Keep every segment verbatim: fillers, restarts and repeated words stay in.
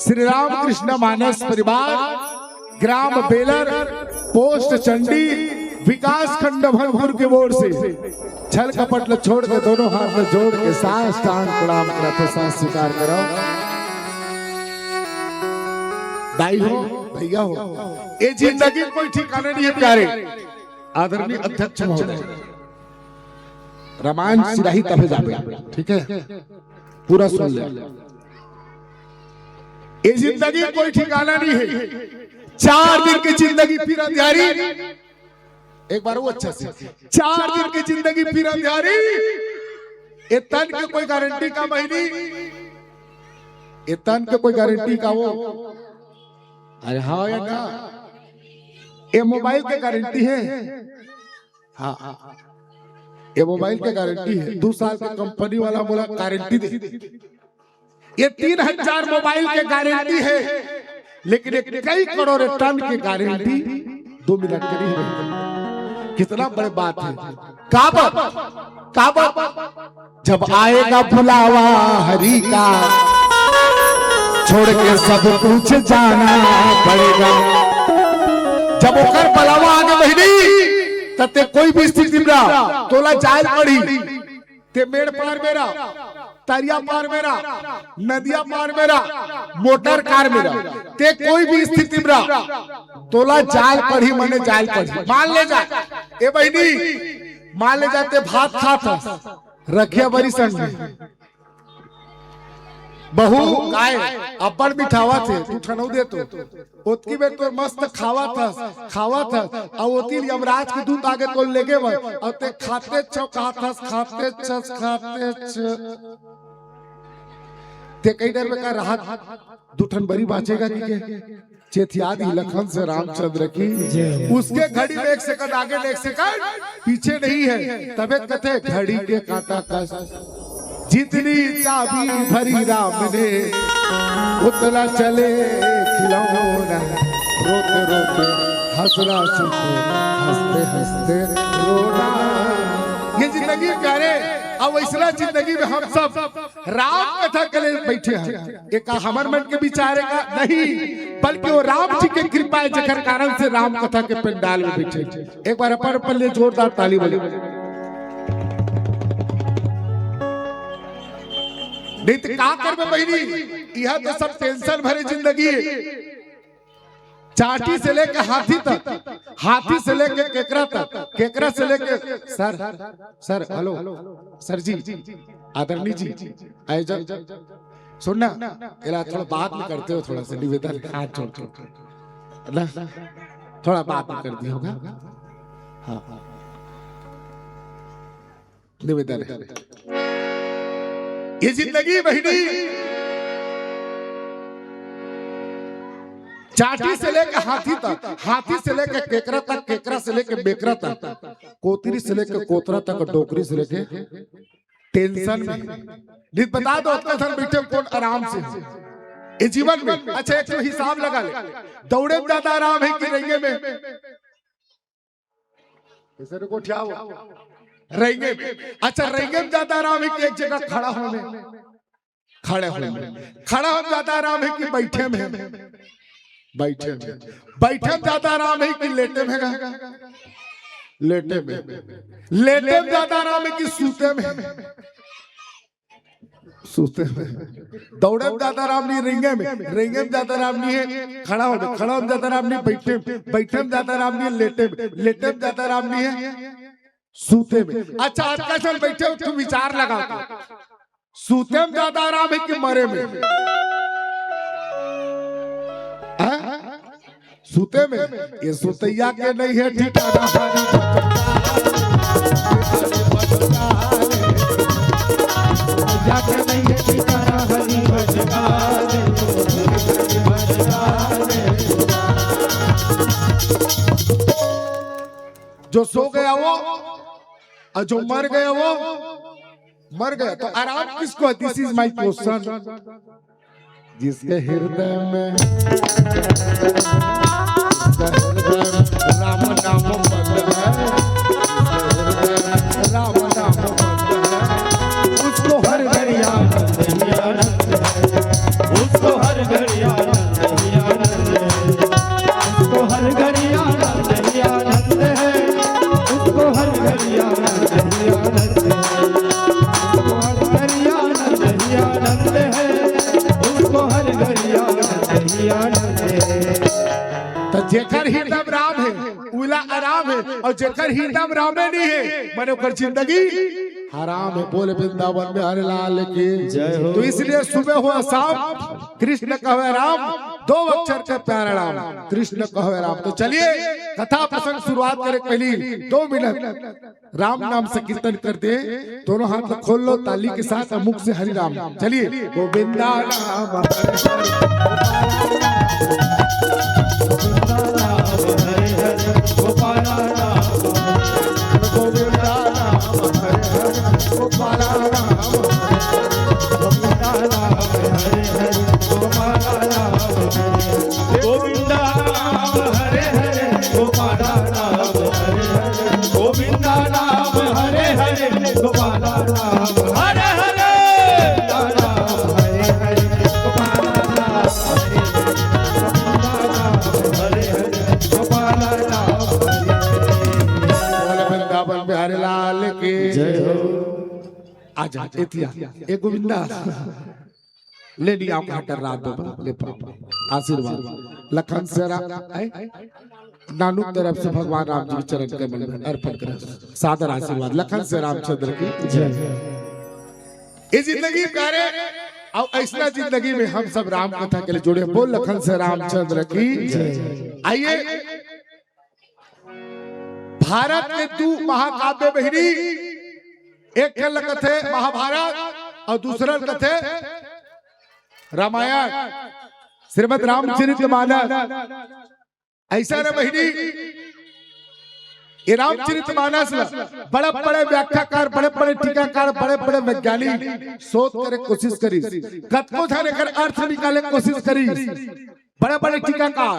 श्री रामकृष्ण मानस परिवार, ग्राम baler, post Chandi, विकास खंड अभनपुर के ओर से छल कपट ल छोड़ के दोनों हाथ ल जोड़ के साष्टांग प्रणाम करत हे, सास स्वीकार करो। दाई हो, भैया हो, ये जिंदगी कोई ठिकाना नहीं है प्यारे। आदरणीय अध्यक्ष महोदय, रामायण सिराही तभे जाबे, ठीक है, पूरा सुन ले। ये जिंदगी कोई ठिकाना नहीं है। चार दिन की जिंदगी फिर अंधियारी। एक बार वो अच्छा से, चार दिन की जिंदगी फिर अंधियारी। ये तन के कोई गारंटी का बहिनी, ये तन के कोई गारंटी का वो। अरे हाँ या ना, ये मोबाइल के गारंटी है। हाँ, ये मोबाइल के गारंटी है, दो साल के कंपनी वाला मोला गारंटी दे। ये तीन हजार मोबाइल के गारंटी है, लेकिन एक कई करोड़ टन के गारंटी दो मिनट के नहीं है। कितना बड़े बात है। काबर, काबर, जब आएगा बुलावा हरि का, छोड़ के सब कुछ जाना पड़ेगा। जब ओकर बुलावा आगे बहिनी, त ते कोई भी स्थिति में रह, तोला जाय ल पड़ी। ते मेड़ पार में रह, तरिया पार में रह, नदिया पार में रह, मोटर कार में रह, ते कोई भी स्थिति में रह, तोला जाय ल पड़ी, मने जाय ल पड़ी। मान ले जा, ए बहिनी, मान ले जा ते भात खात हस, रखिया बरी संग में। बहू, काय, अब्बड़ मिठावत हे, तू ठनऊ दे तो। ओतकी बेर तोर मस्त खावत हस, खावत हस, अउ ओती यमराज के दूत आगे तोर लेगे बर, अउ ते खाते छो, खात हस, खाते छस, खाते छ। ते कई डर में का रहत, दू ठन बरी बाँचेगा कि के? चेतिया दिही लखन से रामचंद्र की। जय। उसके घड़ी में एक सेकंड आगे, एक सेकंड पीछे नहीं है। तबे कथे घड़ी के कांटा कस, जितनी चाबी भरी राम ने, उतना चले खिलौना। रोते रोते हंसना सीखो, हंसते हंसते रोना। ये जिंदगी प्यारे, अब ऐसा जिंदगी में हम सब राम कथा के लिए बैठे हैं। ये का हमर मन के विचार हे का? नहीं, बल्कि वो राम जी के कृपा हे, जेकर कारण से राम कथा के पंडाल में बैठे हैं। एक बार अपन अपन ले जोरदार ताली बजाओ। नहीं तो का करबे बहिनी, यह तो सब टेंशन भरे जिंदगी हे। चाटी से लेके हाथी तक, हाथी से लेके केकरा तक, केकरा से लेके, सर, सर, हेलो, सर जी, आदरणीय जी, आयोजक, सुन ना, एला थोड़ा बाद में करते हो, थोड़ा सा निवेदन, हाथ जोड़ के, ना, थोड़ा बाद में कर दिया होगा। हाँ, निवेदन हे। ये जिंदगी बहिनी, चाटी से लेके हाथी तक, हाथी से लेके केकरा तक, केकरा से लेके बेकरा तक, कोतरी से लेके कोतरा तक, डोकरी से लेके टेंशन में। नित बता दो, अतका झन बैठे कोन आराम से हे? ये जीवन में, अच्छा, एक ठो हिसाब लगा ले, दौड़े में ज्यादा आराम हे कि रेंगे में? ऐसे रुको, उठाओ। रेंगे में। अच्छा, रेंगे में ज्यादा आराम हे कि एक जगह खड़ा होए में? खड़े होए में। खड़ा होए में ज्यादा आराम हे कि बैठे में? बैठे में। बैठे में ज्यादा आराम हे कि लेटे में? लेटे में। लेटे में ज्यादा आराम हे कि सूते में? सूते में। दौड़े में ज्यादा आराम नहीं, रेंगे में, रेंगे में ज्यादा आराम नहीं हे खड़ा होए में, खड़ा होए में ज्यादा आराम नहीं बैठे में, बैठे में ज्यादा आराम नहीं हे लेटे में, लेटे में ज्यादा आराम नहीं हे सूते में। अच्छा, अतका झन बैठे हो, तुम विचार लगाओ तो, सूते में ज्यादा आराम हे कि मरे में? हैं? सूते में, ये सुतैया के नहीं हे ठिकाना, हरि भजन का रे। सुतैया के नहीं हे ठिकाना, हरि भजन का रे। जो सो गया वो, और जो मर गया वो, मर गया। तो आराम किसको है? This is my question। जिसके हृदय में, जिसके हृदय में राम नाम बंद है, जिसके हृदय में राम नाम बंद है, उसको हर घड़ी आनंद ही आनंद है, उसको हर घड़ी जेकर हिरदय म रामे नइ हे, मने ओकर जिंदगी हराम हे। बोल वृंदावन बिहारी लाल की जय हो। तो इसलिए सुबह हो शाम कृष्ण कहे राम, दो अक्षर के प्यारा नाम कृष्ण कहे राम। तो चलिए कथा प्रसंग शुरुआत करे, पहली दो मिनट राम नाम से कीर्तन कर दे। दोनों हाथ ला खोल लो ताली के साथ, मुख से हरि राम। चलिए, गोविंदा नाम हरि हरि, गोपाला नाम हरि हरि, गोपाला नाम हरि हरि, गोविंदा नाम हरि हरि, गोपाला नाम हरि हरि, गोविंदा नाम हरि हरि, गोपाला नाम हरि हरि, गोविंदा नाम हरे हरे, गोपाला नाम हरे हरे, गोविंदा नाम हरे हरे, गोपाला नाम हरे हरे, गोविंदा नाम हरे हरे, गोपाला नाम हरे हरे, गोविंदा नाम हरे हरे, गोपाला नाम हरे हरे। बोल वृंदावन बिहारी लाल की जय हो। आजा, एतिया, ए गोविंदा। ले लिया, आप हटर रात बाबा, ले पाओ। आशीर्वाद। लखन से राम, आए? नानू तरफ से भगवान राम जी के चरण कमल में अर्पण कर। सादर आशीर्वाद। लखन से रामचंद्र की जय। ये जिंदगी प्यारे, अउ अइसना जिंदगी में हम सब राम कथा के लिए जुड़े। बोल लखन से रामचंद्र की जय। आइए, भारत के दू महाकाव्य बहिनी, एक के ल कथे महाभारत अउ दूसरा ल कथे रामायण, श्रीमद रामचरित मानस। अइसा न बहिनी, ये रामचरित मानस ल बड़े बड़े व्याख्याकार, बड़े बड़े टीकाकार, बड़े बड़े वैज्ञानिक शोध करे कोशिश करिस, कतको झन एकर अर्थ निकाले कोशिश करिस, बड़े बड़े टीकाकार।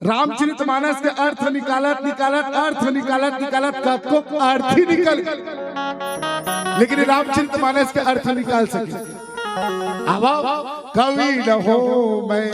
रामचरित मानस के अर्थ निकालत निकालत, अर्थ निकालत निकालत कतको अर्थ ही निकल, लेकिन रामचरित मानस के अर्थ निकाल सके। अब कवि न हो मैं